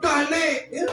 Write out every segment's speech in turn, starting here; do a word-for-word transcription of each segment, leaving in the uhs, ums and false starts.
Dane, ya.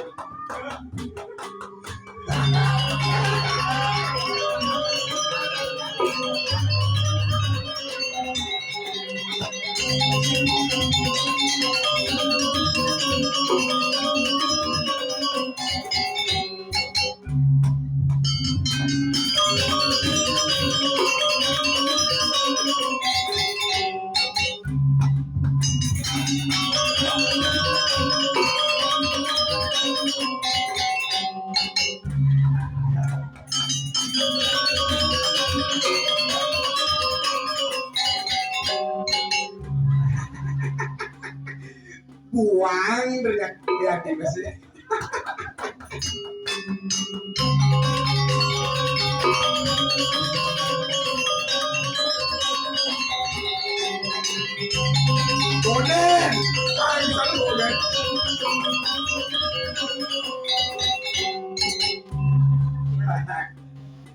Buang ternyata, ya, di masih. Bodoh. Ah, bisa lu, bodoh.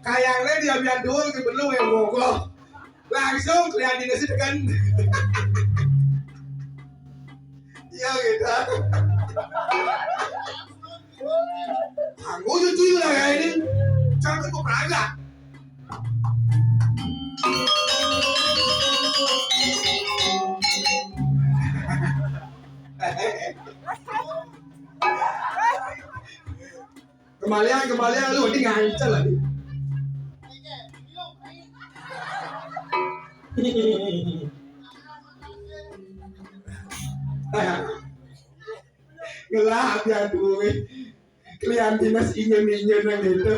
Kayaknya dia biar dulu, sebelum yang mogok. Langsung kelihatan di situ kan. Iya gitu. Aku cuci lah ya ini. Cakep kok kagak. Kembalian, kembalian lu ini ngancel lagi. Ngelak ya duit. Klien dinas inyen-inyen nang gitu.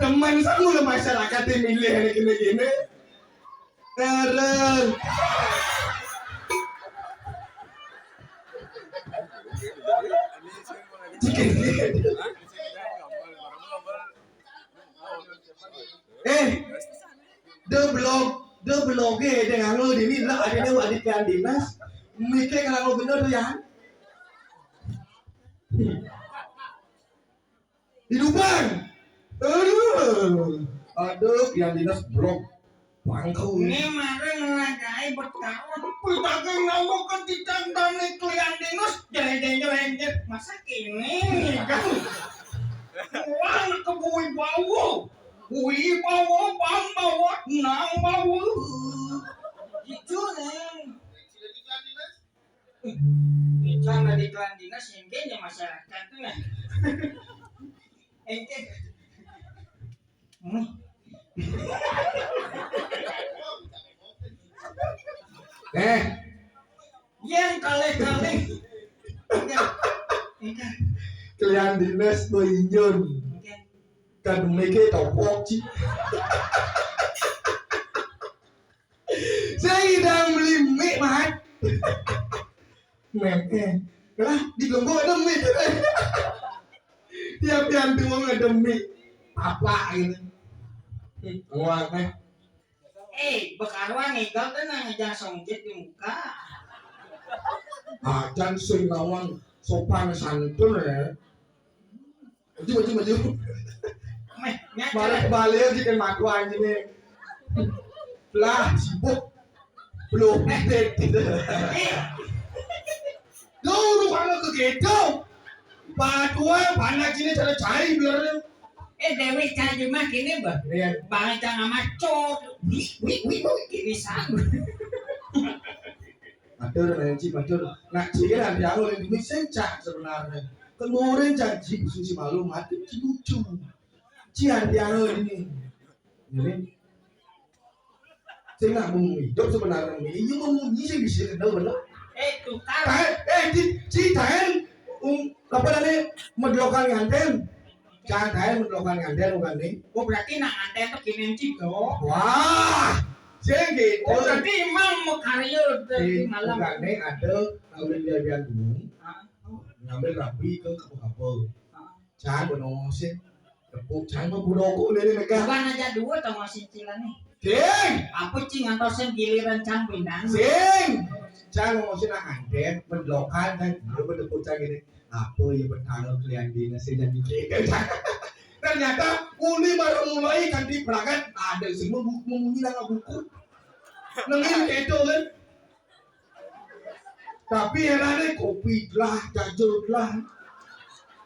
Demen sama lu masyarakat yang milih ini gini-gini. Keren. Eh, de blog, de blog eh, de nganggo dini lah, ada nih adik yang dinas, mikir kalau bener tuh ya. Hidupan. Aduh, aduh, yang dinas blog. Bangku. Ini mari ngelagai bertarung. Pitaking ngamuk ke titang tani klien dinas, jreng-jreng-jreng. Masa kene kan? Wah, kebui bau. Bui bau, pam bau, nang bau. Gitu, Neng. Bicara di klien dinas, engke nya masyarakat tuh, nah. Engke. Hmm. Eh, yang kali-kali. Klien dinas tuh injun. Kan mikir topok, Ci. Saya idang beli mie, Mat. Meh, eh. Lah, di gembok ada mie. Tiap yang tuang ada mie. Apa gitu. Wah, eh. Eh, bekaruan nih, kau tenang aja songjet di muka. Acan sing nawang sopan santun ya. Maju, maju, maju. Meh, maju. Malah kebalik aja kan matu anjingnya. Lah, sibuk. Belum update. Eh. Lu rupanya ke gitu. Patua, panas ini cara cai biar. Eh, Dewi cai mah gini, Bah. Iya. Bang cang sama cok. Wih, wih, wih, wih. Gini sang. Matur, Neng Ci, matur. Nak Ci kan ada yang oleh duit sencak sebenarnya. Kemudian janji suci malu mati Ci lucu. Ci ada yang ini. Jadi, sing nak mau hidup sebenarnya ini, ini mau munyi sih bisa kenal bener. Eh, tukar. Tahan, eh, Ci, Ci, tahan. Um, apa namanya? Medlokan nganten. Jangan tahan medlokan nganten bukan nih. Oh, berarti nak nganten tuh gini, Ci, dong. Wah, sing gitu. Oh, berarti emang mau karyo dari Di malam. Bukan nih, ada ngambil jajan gunung, ah, ngambil rapi ke kapal-kapal. Ah. Jangan menongosin. Tepuk jangan mau budoko dari mereka. Bukan aja dua tau masih cilan nih. Sing. Apa, Ci, ngantosin giliran cang pindang? Sing. Jangan mengongosin nak nganten, medlokan kan. Lu bertepuk cang gini. Apa ya pertama klien dinas sih jadi gitu. Ternyata Uli baru mulai kanti pragat, ada sing mau bu-, mau munyi nang buku. Nengin keto kan. Tapi herane kopi lah, jajur lah.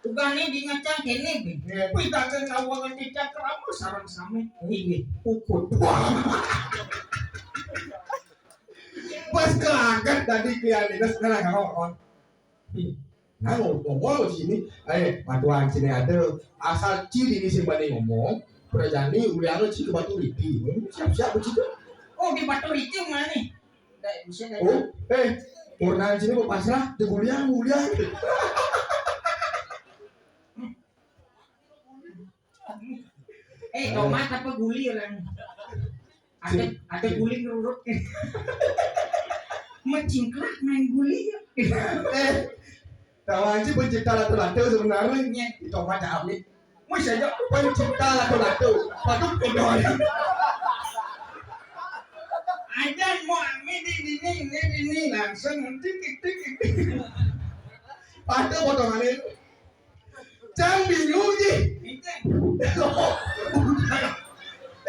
Tukane di ngacang kene, Bin. Ya. Wih, tak kenal wangan tidak kerama sarang sami. Ini ukut. Wah. Pas kelagat tadi kalian ini sekarang ngomong. Nah, ngomong sini, eh, matuan sini ada. Asal ciri ini sing bani ngomong, berjani uliano ciri ke batu riti. Siap-siap begitu. Oh, di batu riti mana nih? Nggak bisa, nggak. Oh, eh, purnaan sini mau pasrah, di kuliah, kuliah. Eh, tomat apa guli orang? Ada, ada guli ngerurut. Mencingkrak main guli ya. Eh, tahu aja pencipta lato-lato sebenarnya. Iya. Di tomat cabe. Wis aja pencipta lato-lato. Waduh, bodoh. Aja mau ini, ini, ini, ini, langsung tik, tik, tik. Pada potongannya. Cang bingung ji.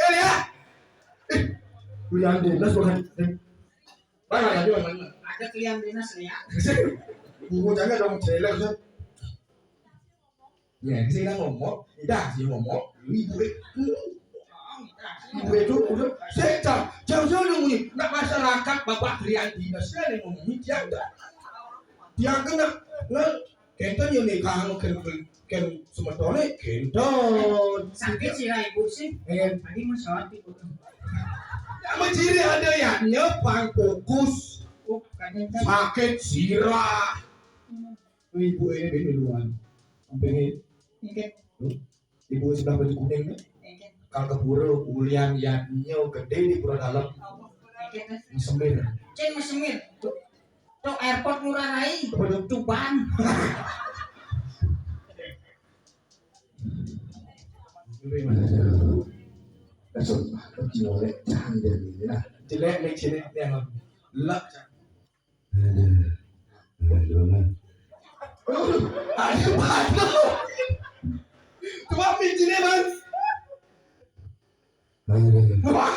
Eh, ya. Eh, kuliah dinas bukan. Eh, mana lagi mana? Ada kuliah dinas ya. Guru tanya dong, celek, Ustaz. Ya, di sini ngomong, tidak sih ngomong, lu ibu, eh. Ibu itu udah, saya jauh-jauh nungguin, nak masyarakat bapak kuliah dinas, saya yang ngomongin dia enggak. Dia kena, nah, kenten yo nih, kalau ken, ken, ken semetone, kenten. Sakit sih lah ibu sih. Eh. Tadi mau sholat ibu. Ya, menciri ada ya, nyepang fokus. Oh, kadang kan. Sakit sirah. Hmm. Ibu ini bini luan. Sampingnya. Oke. Hmm? Ibu sebelah baju kuning nih. Oke. Kalau ke pura, ulian yadnya gede di pura dalam. Oke. Mesemir. Cen mesemir. Tuh airport Ngurah Rai. Apa tuh? Tuban. Aduh. Besok malam jelek cang jadi ini lah. Jelek nih sini nih, Bang. Lek, Cang. Aduh. Aduh, Bang. Aduh, aduh, aduh. Coba pincin ya, Bang. Aduh. Wah.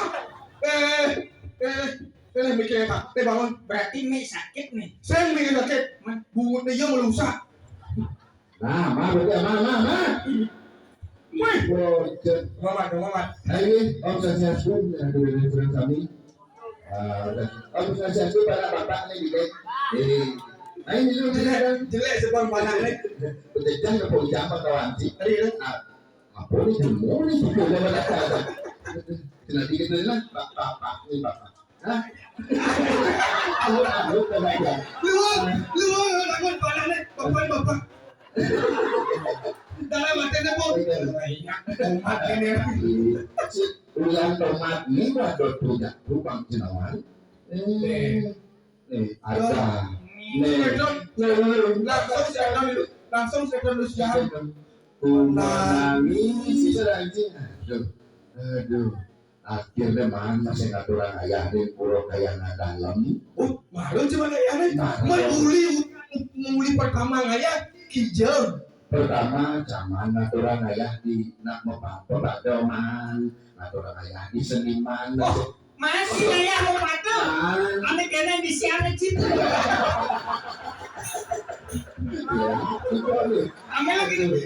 Eh, eh, eh, mikir apa? Eh, bangun. Berarti mi sakit nih. Saya mikir sakit. Man. Bungut dia melusak. Nah, mah, berarti mah, mah, mah. Wih. Bocor. Mamat, Mamat. Ayo, Om Swastiastu, yang dulu friend kami. Ah, Om Swastiastu pada bapak nih, gitu. Eh, nah, ini dulu, jelek, jelek, sebab panas nih. Betul, jangan kepung jam atau anti. Tadi, kan? Ah, apa nih, jemur nih, gitu, udah pada. Nanti gitu lah, bapak, bapak, nih, bapak. Hah? Aduh, aduh, aduh, aduh. Lu, lu, lu, takut panas nih, bapak, bapak. Dalam hati nih, Bu. Iya. Iya, umat ini. Ulian tomat ni, waduh, punya lubang jenawan. Eh, eh, ada. Nih. Langsung saya akan, langsung saya akan usiahan. Kunani si anjing. Aduh. Aduh. Akhirnya mana saya ngaturang ayah di pura kaya ngadalem. Oh, malu cuma ayah nih. Nah, mah uli, uli pertama ayah kijel. Pertama, zaman ngaturang ayah di nak mepapa pedoman, ngaturang ayah di seniman. Oh, masih ayah mau patung. Ane kena di siang cip. Ya, itu aja. Ame lagi.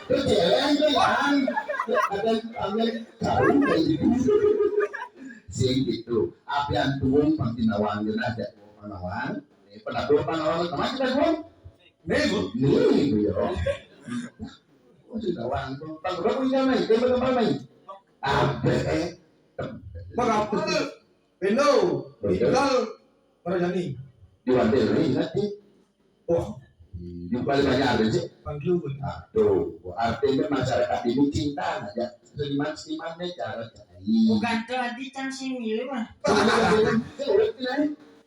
Itu jalan tuh, Bang. Ada ame tahu kayak gitu. Sing gitu. Apian tuung pangtinawang, aja pangawang. Eh, pernah tuung pangawang, teman kita tuung. Nih, Bu. Nih, Bu, ya. Oh, sudah wangkung. Bang, berapa punya main? Dia berapa main? Abe, eh. Bang, apa tuh? Bendo. Bendo. Tinggal Merajani. Di Wantil, nih, nanti. Oh. Di paling banyak ada sih. Panggil, Bu. Aduh, artinya masyarakat ini cinta aja. Seniman-senimannya cara cari. Bukan tuh, Adi, kan sing milih mah.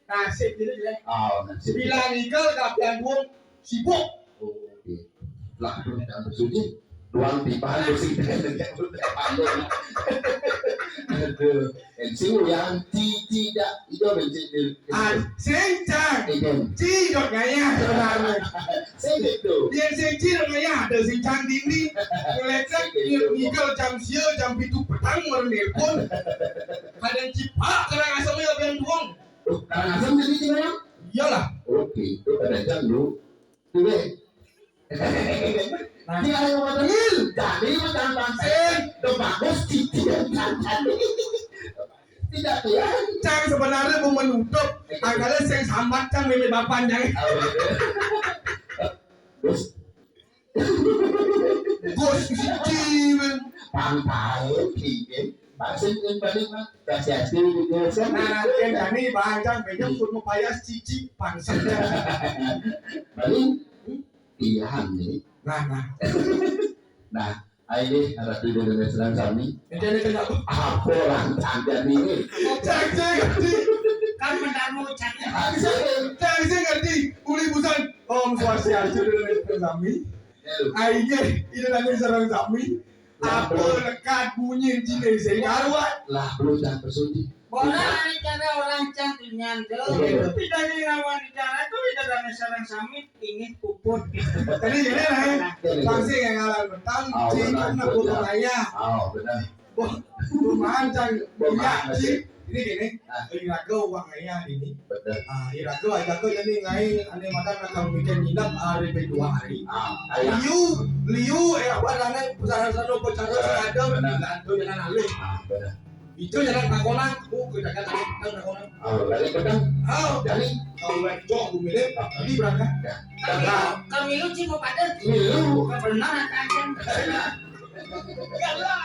Nasib gitu ya. Oh, nasib. Bilang Igal, kapian buang, sibuk. Oh, oke. Lah, lu jangan bersunyi. Doang di mana sih? Dia udah palu. Aduh, MC yang ti tidak itu bensin. Ah, sing cang. Itu. Ci dot ngayah sebenarnya. Sing itu. Yén sing ci dot ngayah ada sing cang dini. Ngélék ngikel jam sia, jam pitu petang orang nelpon. Kadang cipak Karangasem ya biang tuang. Oh, Karangasem jadi cina? Iyalah. Oke, itu pada jam lu. Tuh deh. Nah, dia yang mau tengil, jadi macam bangsen, udah bagus, cicil, jangan. Tidak kelihatan. Cang sebenarnya mau menutup, angkala sing sambat cang mimik bapan cang. Terus Gus siji men. Pantai, bikin. Bangsen yang balik mah. Kasih hasil di desa. Nah, yang kami bacang beda pun mau payas cici bangsen. Balik. Iya, nih. Nah, nah. Nah, ayo deh, ada tuh dari restoran kami. Ini ada kenapa? Apa orang tangga ini? Cang, cang, ngerti. Kan mendamu cang. Cang, cang, ngerti. Uli busan. Om Swastiastu dari restoran kami. Ayo, ini dari restoran kami. Apa lekat bunyi jenis ini karuan? Lah, belum dah bersunyi. Orang ini cara orang cang tunyan tuh. Iya. Tapi dari lawan bicara tuh tidak ada sarang samit ini puput. Tadi gini lah ya. Pasti yang ngalah petang, Oh, cing benar, karena benar. Potong ayah. Oh, benar. Wah, lumayan cang. Lumayan, Iya, cing. Ini gini, Ah. Iraga uang ayah ini. Benar. Ah, iraga aja tuh jadi ngai ane makan akan bikin nginep hari kedua hari. Ah, ayah. Liu, liu, eh, apa namanya, pesara-pesara, pesara Ah, ada, benar. Dilantu jalan alih. Ah, benar. Itu jalan takonan, oh, kita kan ada takonan. Oh, balik petang. Oh, Jadi, kalau buat jok, gue milih, ini berangkat. Ya. Kami, kami lu cuma pada Milu. Bukan benar, kan?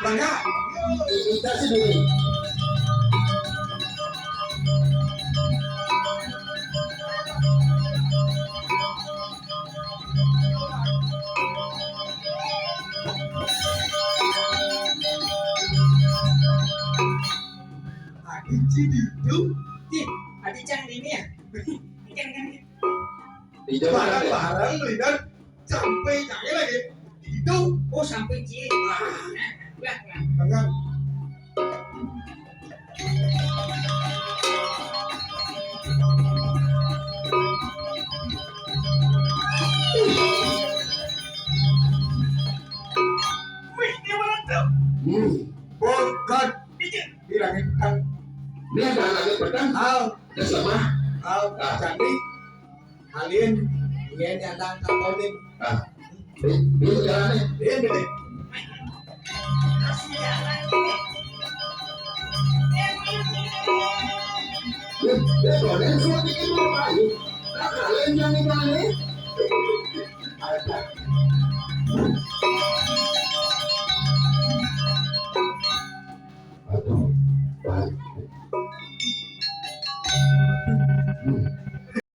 Berangkat. Kita sih dulu. Adi Cididu. Cih, adi cang ini ya? Cang, cang. Bareng-bareng lidah sampai cang lagi. Itu. Oh, sampai cih. Ah. Nah, nah, nah. Tengah. Wih, dia mana tuh? Hmm. Bongkar. Iya. Di langit petang. Ini ada langit petang. Hal. Ada sama. Hal. Ah. Cantik. Alin. Iya, nyandang takonin. Ah. Di, di jalan nih. Iya, bener. Dia, dia boleh suatu itu apa? Nah, kalian yang ini.